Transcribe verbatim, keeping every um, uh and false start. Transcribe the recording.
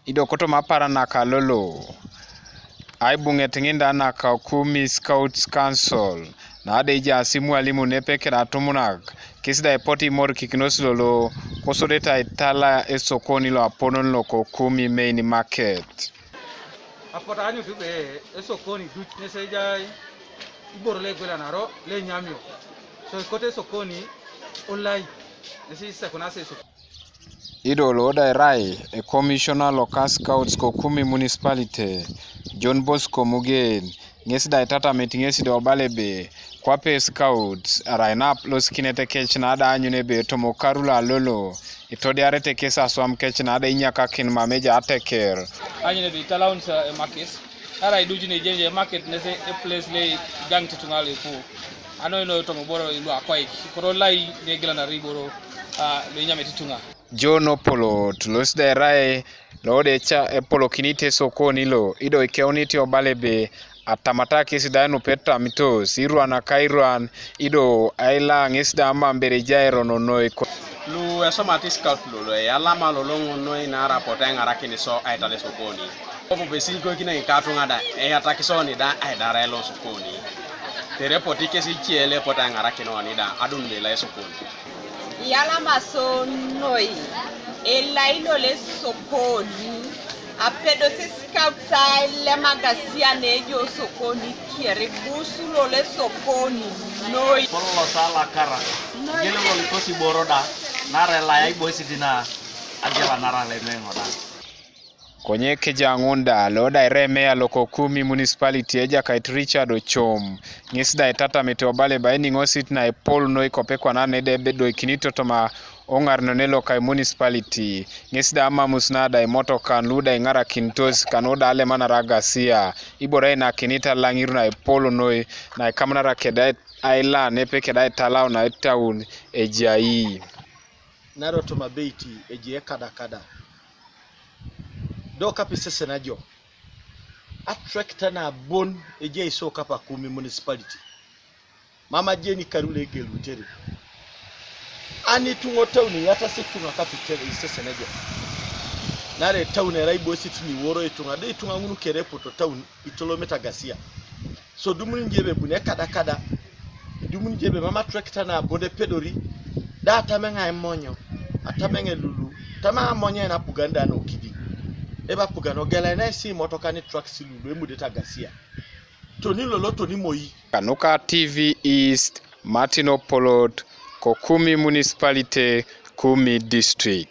Ido kotoma apaaran naka lolo, aibuŋet ŋin da naka Kumi Scouts Council, na da ejaas imwalimun nepepe keda atumunak, kes da epotu imorikikinos lolo, kosodete aitala esokoni lo aponon loko Kumi Main Market. Apotu aanyut ebe esokoni duc nes ejai iboro lo egwelanaro lo enyamio. So ikote esokoni olai, nes isekunasi esokoni. Ido lo da erai ekomisiona loka Scouts ko Kumi Municipality, John Bosco Mugen, ŋes da itatamit ŋes da obala ebe, kwape Scouts, arai nap losikinete kec na da aanyun ebe tomo karu la lolo, itodiarete kes aswam kec na da inyakakin mam ejai ateker. Aanyun ebe italaun sa emakis, arai duc ne ejenje market nes eplace le igaŋit ituŋa lo ipu. Ano ino tomo boro ilu akwaik, koro lai ne egilanari boro, ah, lo inyamete ituŋa. John Opolot, los da erai lo da eca epolokinit esokoni lo, ido ikeunit obala ebe, atamata kes da enupet tamitos, iruan ka iruan, ido aila ŋes da mam bere ejai erono noi. Lu esomata scout lolo, eyalama lolo ŋun noi naarai apotu eŋarakin so aital esokoni. Kopopo esiligokin ikatuŋa da, eyatakis oni da aidara lo sokoni. Terepotu kes ice lo epotu eŋarakin oni da, adun bela esokoni. Iyalama so noi, elai lolo esokoni, apedosi scouts ailem agasia ne ejai osokoni kere, ibusu lolo esokoni noi. Kolo sa alakara, noi. Gele lolo ikosi boro da, naarai elai aiboisit na, agela naarai lemeŋo da. Konye kejai ŋun da, lo da erai meya loko Kumi Municipality Ejakait Richard Ochom, ŋes da itatamit obala ebe ainiŋosit na epol noi kwape kwana ne da ebedoikinit toma oŋarenone loka municipality, ŋes da amamus na da imotokan lu da iŋarakinitos kanu da alemanara agasia, ibore ainakinit alaŋir na epol noi, na ikamanara keda aila nepepe keda aitalau na etaun ejai. Naarai toma abeit ejai ekadakada. Do kape isesen ajo, atrekta na bon ejai so kapa Kumi Municipality. Mam ajeni karu lo egelutere. Ani ituŋa otaun iyatasi ituŋa kape isesen ajo. Naarai etaun erai iboisit niworo ituŋa, do ituŋa ŋun kere epoto otaun itolomete agasia. So idumuni ijo ebe ebuni ekadakada, idumuni ijo ebe mam atrekta na bon epedori, da atama eoŋ aimonyo, atama eoŋ elulu, atama eoŋ amonyo ainapugan da nokidiŋ. Ebe apugan ogelea nesi imotokan trucks lulu emudete agasia. Toni lolo toni moi. Kanuka T V East, Martin Opolot, ko Kumi Municipality, Kumi District.